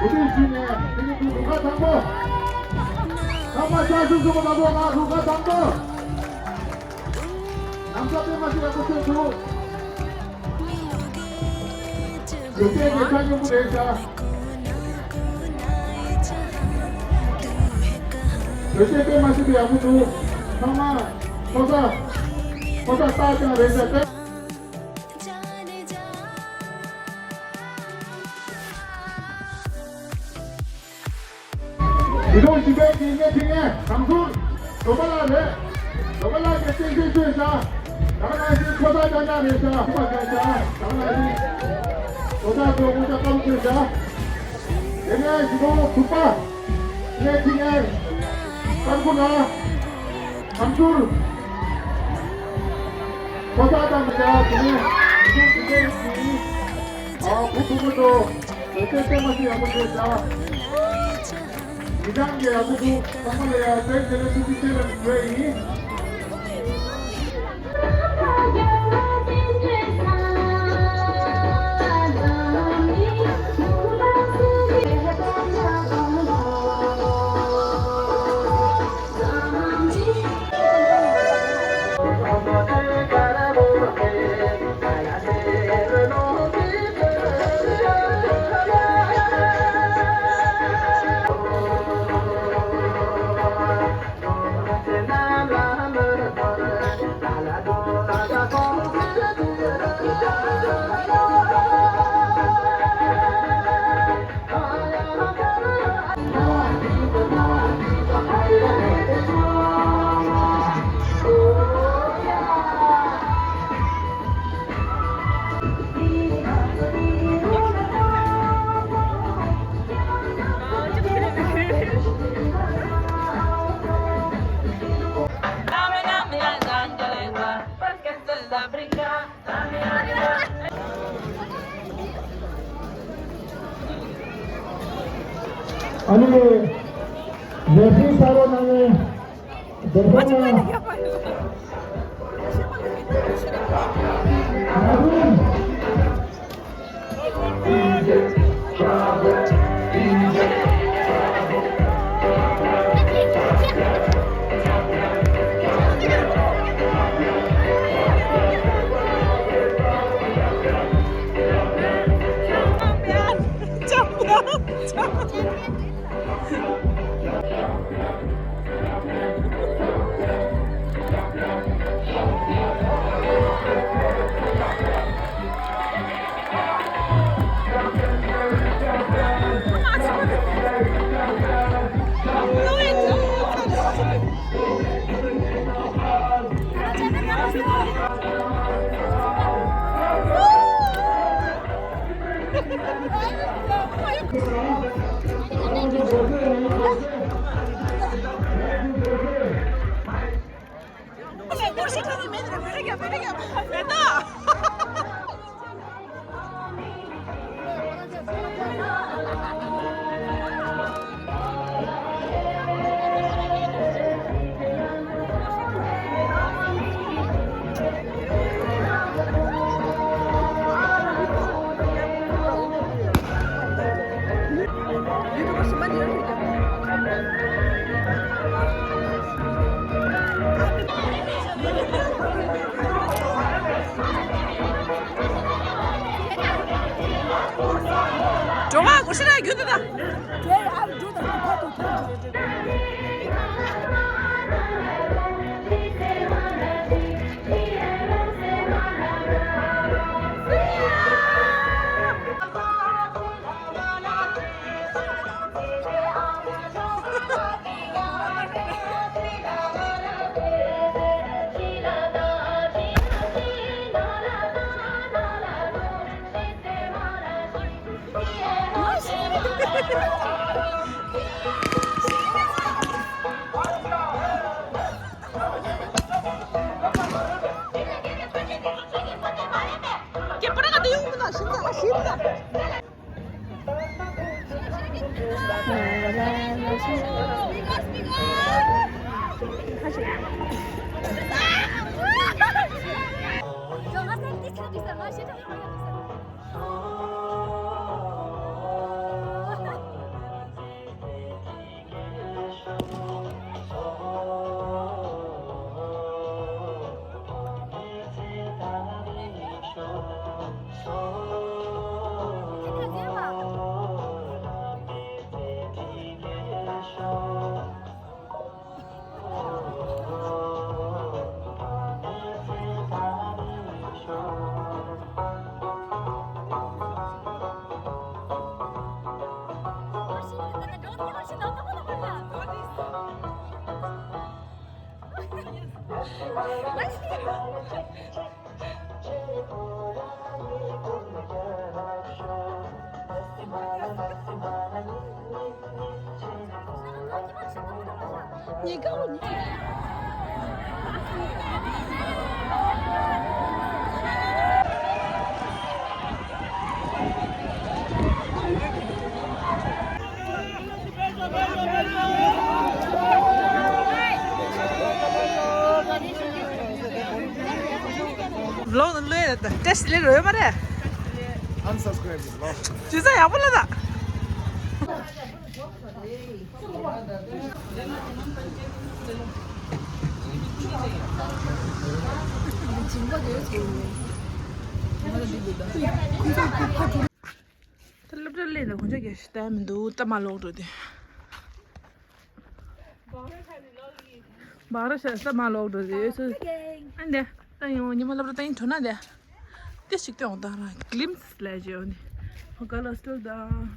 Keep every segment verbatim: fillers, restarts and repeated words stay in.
གོ་སྒྲིག་ཞུས་ནས་དེ་ནི་དུ་རུ་ཁག་དང་པོ། ཚང་མ་ཤར་ཞུགས་ཞུ་བ་དང་པོ་ང་རུ་ཁག་དང་པོ། ལམ་ས་པད་མ་ཞིག་ཡག་པོ་བྱོས་ཐུབ། བོད་སྐད་ཀྱི་ཆ་སྙོམས་པོ་རེད་ཤག་བོད་སྐད་དཔེ་མ་ཤེས་པའི་ཡག་པོ་འདུག་ཚང་མ་ཕོ་གསར་ཕོ་གསར་རྟགས་ཀྱང་རེད་ཤག་ཡིད་འོང་ཞིང་པའི་གི་གནས་ཐིག་ངས་དང་ཟུར་འདོད་པ་ལགས་རེད། འདོད་པ་ལགས་ཀྱིས་གཏན་འཁེལ་བྱས་ཤག་ད་ག་ནང་བཞིན་ཁོ་ཚ་ཅང་ཅང་རེད་ཤག་ཁོ་པ་ཅང་ཅང་ད་ག་ནང་བཞིན་འདོད་ཆགས་ཚོ་དབུ་ཅག་སྐམ་བྱས་ཤག་དེ་ནས་ཞིག་པོ་དུག་པ་གནས་ཐིག་ངས་ཀར་ཀུ་ལ་ཁམས་ཚུར་ཁོ་ཚ་དང་མི་འདྲ་དེ་ནས་ཞིག་པོ་དུག་པའི་ཞིག་ཨ་བུ་ཕྲུ་གུ་ཚོ་དེ་ཚོའི་སྟོན་པ་ཞིག་ཡག་པོ་བྱས་ཤག་མི་འདང་གི་ཡག་པོ་འདུག་ཚང་མ་ལ་ཡ་བཙན་བྱས་ནས་ཐུགས་རྗེ་ཆེ་ལབ་དགོས་ཡིན། ཨ་ནི་ལས་ཤིག་ས་རོ་ནང་ནས་རྡོ་ཕོ་ན། འགྲོ་བ་ཀུ་ཤི་ར་རྒྱུ་དེ་ད། ལོག་ལོས་ཏེ་སི་ལེ་རོལ་མ་རེད། Unsubscribe ལོ། ཇི་ཙམ་ཡག་པོ་ལ་ད། ད་སློབ་གྲྭ་སླེབས་ནས་དགོང་ཞག་གི་ཞིག་ལྟ་མི་འདུག་ད་མ་ལོག་འགྲོ་དེ། སྦག་ར་ཤ་ས་མ་ལོག་འགྲོ་དེ་སུ། ཨ་འདི་ད་ཡོང་ཉི་མ་སློབ་གྲྭ་ད་ཡིན་འགྲོ་ན་དེ། དེ་ཞིག་སྟོན་འོང་ད་ར་གླིམ་སི་ལས་བྱེད་འོང་ནི། ཧོ་ག་ལ་སྟོན་ད་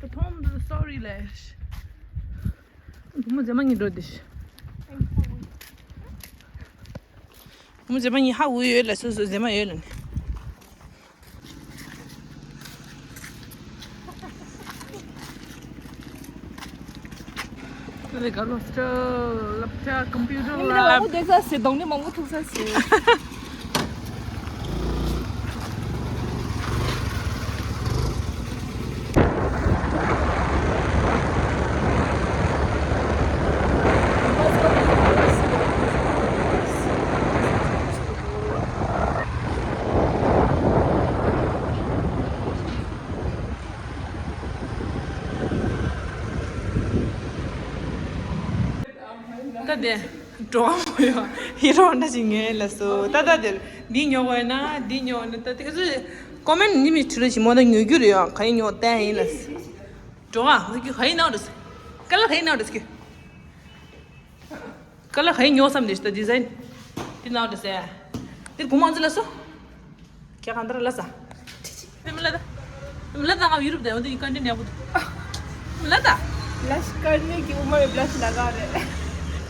ད་ཐོང་ད་སོ་རི་ལས། བུ་མོ་མཛེས་མ་གཉིས་འགྲོ་དེ་ཤི། བུ་མོ་མཛེས་མ་གཉིས་ཧ་འུ་ཡོད་ལ་སོ་སོ་མཛེས་མ་ཡོད་ལ་ནི། ད་ལྟ་ག་ལོ་སི་ཊལ་ལབ་ཀྲ་ཀམ་པུ་ཊར་ལེབ། མང་པོ་བསྡད་ས་ཟེར་གདོང་ནི་མང་པོ་ཐུག་ས་ཟེར། ད་དེ་འགྲོ་བ་མོ་ཡོ་ཧི་རོ་འདྲ་ཞིག་ཉོས་ལ་སོ། ད་ད་དེར་འདི་ཉོ་དགོས་ན་འདི་ཉོ་ན་ད་དེ་ག་ཚོད་ཀོ་མེན་ནི་མི་ཁྲི་རེ་ཞིག་མོ་ད་ཉོ་རྒྱུ་རེད་ཡོ། ག་ཡིན་ཉོ་བསྟན་ཡིན་ལ་སོ། འགྲོ་བ་མོ་རྒྱུ་ག་ཡིན་ན་རེད་སོ། ཀ་ལ་ག་ཡིན་ན་རེད་སོ། ཀ་ལ་ག་ཡིན་ཉོ་བསམ་དེ་ད་ཌི་ཛའིན་དེ་ནང་དུ་ཟེར། དེར་གོང་མ་ཚོ་ལ་སོ། ཁྱེད་གང་ལྟར་ལ་ས། དེ་མི་ལ་ད། མི་ལ་ད་ང་ཡུ་རོབ་དེ་འོ་དེ་ཡི་ཀན་ཊི་ནེ་བུ་དུ། མི་ལ་ད། ལ་ཤ་ཀར་ནེ་གི་ཨུ་མ་རེ་བླ་ཤ་ལ་ག་རེ།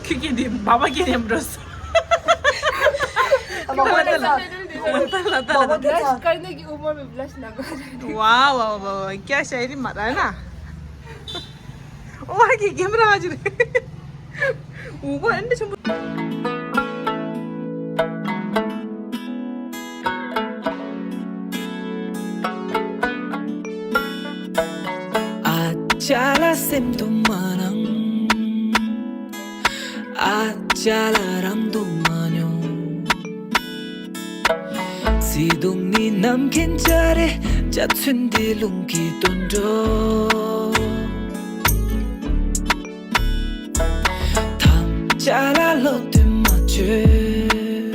ཁྱེད་ཀྱིས་དེ་བ་བ་ཀྱི་ནེམ་འགྲོ་སོ། ཨ་མ་ཧོ་ལ་ད་ལ། ཧོ་ལ་ད་ལ་ད་ལ། ལ་ཤ་ཀར་ནེ་གི་ཨུ་མ་རེ་བླ་ཤ་ལ་ག་རེ། ཝ་ཝ་ཝ་ཝ་ཀྱ་ཤ་ཡི་རི་མ་ར་ན། ཨོ་ཧ་གི་གེམ་ར་ཧ་ཅི་རེད། འུ་གོ་ཨན་ཆེན་པོ། ཨ་ཅག་ལ་སེམས་དུ་མ་རང་། ཨ་ཅག་ལ་རང་དུ་མ་མྱོང་། བརྩེ་དུང་ནི་ནམ་མཁའི་འཇའ་རིས། འཇའ་ཚོན་འདི་རླུང་གིས་བཏོན་འགྲོ། ཐམས་ཅད་ལ་བློ་གཏད་མ་བཅོལ།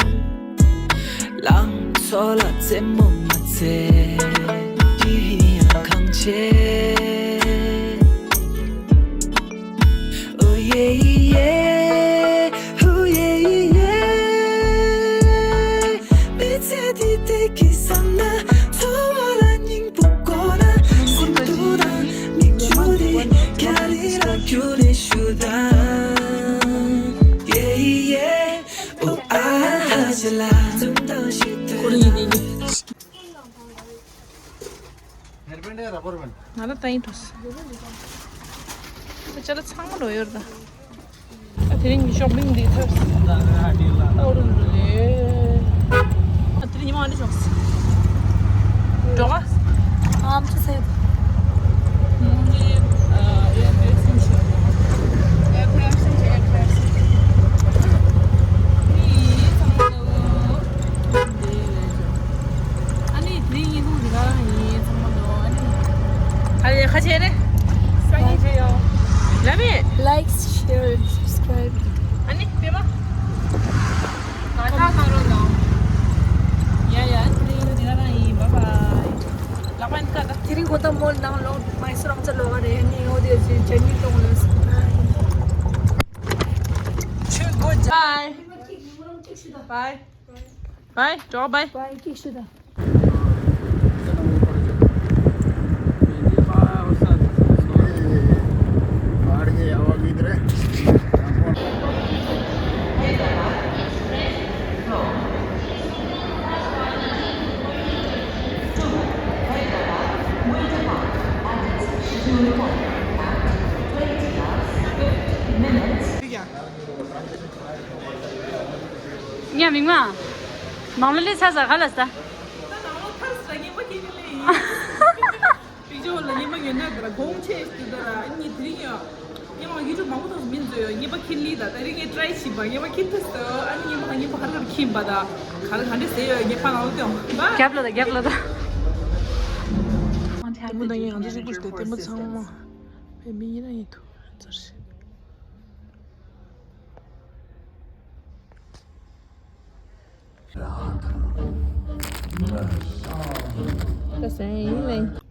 ལང་ཚོ་ལ་རྩེད་མོ་མ་རྩེ། དེ་ཡང་གང་བྱེད། ཨོ་ཡེ་ཡེ། ཧུ་ཡེ་ཡེ། མི་ཚེ་འདི་བདེ་སྐྱིད་བསམ་ན། འཚོ་བ་ལ་སྙིང་པོ་དགོས་ན། སེམས་སྡུག་དང་མིག་ཆུ་འདི་རྒྱ་རི་ལ་བསྐྱུར་ནས་ཞུ་དང་། ཡེ་ཡེ། ཨོ་ཨ་ཧ་ཅི་ལ་འཛུམ་མདངས་ཤིག་སྟོན་ན། ང་ལ་ལྟ་ཡིན་འགྲོ་སི། ད་ཅ་ལག་ཚང་མ་འགྲོ་ཡོད་རེད་ད། ཨ་དེ་རིང་གི་ཤོ་པིང་འདི་ཐབས་སི། ཨོ་རུ་རུ་ལེ། ཨ་དེ་རིང་ཉི་མ་འདི་ཤོག་སི། འགྲོ་ག་ཨམ་ཆི་སེ། ཨ་ནི་དེ་ཡིན་ཧུང་དེ་ག་རང་ཡིན་ཚང་མ་ལོ། ཨ་ནི། ཨ་ནི་ཁ་ཆེ་རེད། སང་ཉིན་ཆེ་ཡོ། ལ་མེ། Like, share, subscribe. ཨ་ནི་པེ་མ། ང་ཐག་ཐག་རོ་ལོ། ཡ་ཡ། དེ་ཡིན་དེ་ག་རང་ཡིན། བཱའི་བཱའི། ལག་པ་ཡིན་ཀ་ད། དེ་རིང་གོ་ཐང་མོལ་ནང་ལོག་མའི་སུ་རང་ཚ་ལོག་ག་རེད། ཨ་ནི་འོ་དེ་ཅི་ཅན་ནི་ཏོང་ལ་སུ། ཆུ་གོ་ཇའི། བཱའི། བཱའི། བཱའི། འགྲོ་བཱའི། བཱའི། ཀིག་ཤུ་ད། ཉ་མིག་མ། མང་ལ་ལས་ཚ་ས་ག་ལ་ས། ད་ནང་ལོ་ཐར་ས་ངེས་པ་སྐྱེ་གི་ལས་ཡིན། པིག་ཅོ་ལ་ཉི་མ་ཡོད་ན་དེ་ལ་གོང་ཆེ་ཞིག་དེ་ལ་ཉི་དེ་རིང་ཡོད། ཉི་མ་ཡུ་ཊུབ་མང་པོ་ཐོག་མིན་བཟོས་ཡོད། ཉི་མ་ཁྱི་ལི་ད་དེ་རིང་ངས་ཀྲའི་བྱིས་པ་ཉི་མ་ཁྱི་ཐུ་སོ། ཨ་ནི་ཉི་མ་ཉི་མ་ཧར་ཧར་ཁྱིམ་པ་ད་ག་རེ་ག་འདྲ་ཟེར་ཡོད། ཉི་མ་ནང་ལོ་དེ་ཡོང་བ། རྒྱབ་ལ་ད་རྒྱབ་ལ་ད། དེ་མོ་ད་ངས་ང་ཚོ་གཅིག་པུ་ཞིག་དེ་དེ་མོ་ཚང་མ་བས་མི་ཡིན་ན་ཡིན་ཐུ་ཚར་ཞིག་ད་སེང་ཡིན་ལེ།